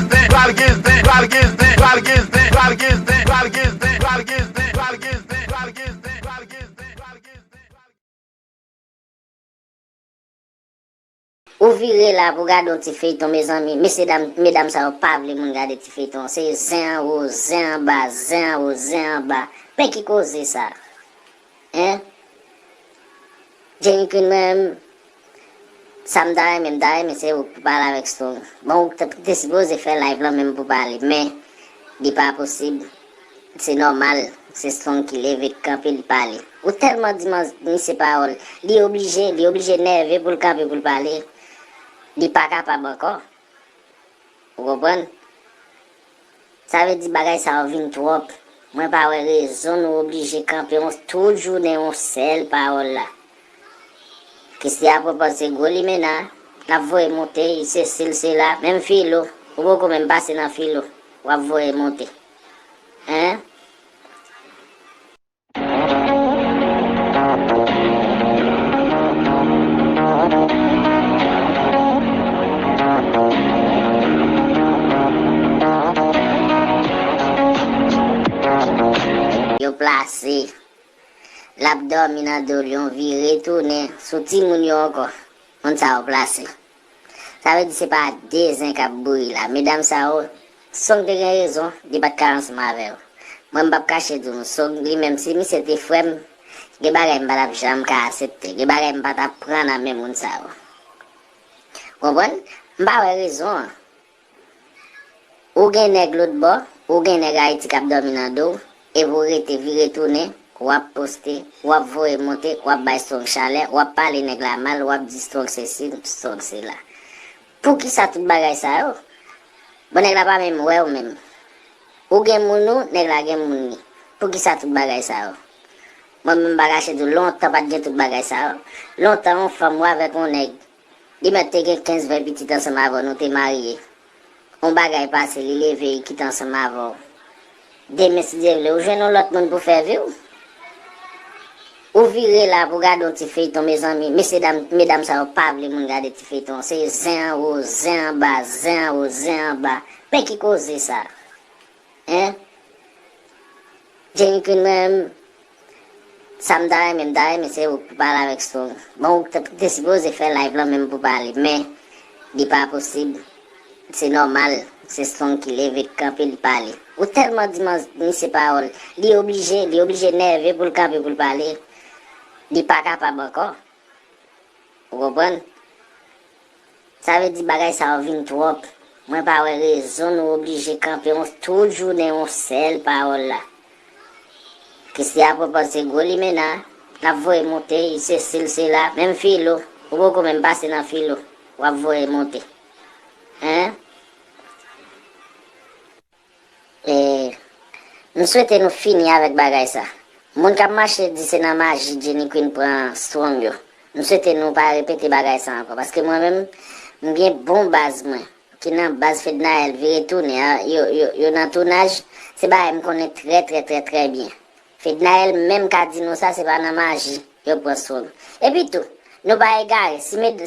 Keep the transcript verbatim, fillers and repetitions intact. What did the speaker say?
gen zen, pral gen zen, pral gen zen, pral gen zen, pral gen zen, pral gen zen, pral gen zen, pral gen zen, pral gen zen, pral gen zen, pral gen zen. Ou vire la pou gade yon ti feyton, mezanmi. Mesye dam, medam sa yo pa vle moun gade ti feyton. Se zen anwo, zen anba, zen anwo, zen anba. Men ki koze sa? Hein? Jenny Queen, mwen menm, sa m ta renmen, m ta renmen se ou ki pale avèk Strong. Bon, ou te, te sipoze fè live lan menm pou pale, men li pa posib. Se nòmal, se Strong ki leve kanpe, li pale. Ou tèlman di man-, misye pawòl, li oblije, li oblije nève pou l kanpe pou l pale. Li pa kapab ankò. Ou konprann? Sa vle di bagay sa yo vin twòp. Mwen pa wè rezon nou oblije kanpe yon tout jounen yon sèl pawòl la. Christie a pran pòz se gwo limena, l ap voye monte, se sil se la, menm Filo, ou poko menm pase nan Filo, w ap voye monte. Hein? Yo plase. L ap dòmi nan do l, yon vire tounen sou timoun yo ankò. Moun sa yo plase. Sa vle di se pa de zen k ap bouyi la. Medam sa yo, Strong te gen rezon, li pa t ka ansanm avè yo. Mwen, m p ap kache di nou, Strong li menm, si misye te frè m, gen bagay m pa t ap janm ka aksepte. Gen bagay m pa t ap pran nan men moun sa yo. Konprann? M pa wè rezon an. Ou gen nèg lòt bò, ou gen nèg Ayiti k ap dòmi nan do w, epi w rete vire tounen, w ap poste, w ap voye monte, w ap bay Strong chalè, w ap pale nèg la mal, w ap di Strong sesi, Strong sela. Poukisa tout bagay sa yo? Bon, nèg la pa menm wè w menm. Ou gen moun ou, nèg la gen moun li. Poukisa tout bagay sa yo? Mwen menm, m pa kache di w, lontan pa t gen tout bagay sa yo. Lontan, yon fanm ou avèk yon nèg, li mèt te gen kenz, ven pitit ansanm avè w, nou te marye. Yon bagay pase, li leve, li kite ansanm avè w. Demen, si Dye vle, ou jwenn yon lòt moun pou fè vi w. Ou vire la pou gade yon ti feyton, mezanmi. Mesye dam, medam sa yo pa vle moun gade ti feyton. Se zen anwo, zen anba, zen anwo, zen anba. Men ki koze sa? Hein? Jenny Queen, mwen menm, sa m ta renmen, m ta renmen se ou ki pale avèk Strong. Bon, ou te, te sipoze fè live lan menm pou pale, men li pa posib. Se nòmal, se Strong ki leve kanpe, li pale. Ou tèlman di man-, misye pawòl, li oblije, li oblije nève pou l kanpe pou l pale. Li pa kapab ankò. Ou konprann? Sa vle di bagay sa yo vin twòp. Mwen pa wè rezon nou oblije kanpe yon tout jounen yon sèl pawòl la. Christie a pran pòz se gwo limena, l ap voye monte, se sil se la, menm Filo, ou poko menm pase nan Filo, w ap voye monte. Hein? E, m swete nou fini avèk bagay sa. Moun k ap mache di se nan maji Jenny Queen pran Strong yo. M swete nou pa repete bagay sa ankò, paske mwen menm, m gen bon baz mwen, ki nan baz Fednaelle vire tounen an, yo, yo, yo nan tounaj, se bagay m konnen trè, trè, trè, trè byen. Fednaelle menm ka di nou sa, se pa nan maji yo pran Strong. Epi tou, nou pa egare, si med-,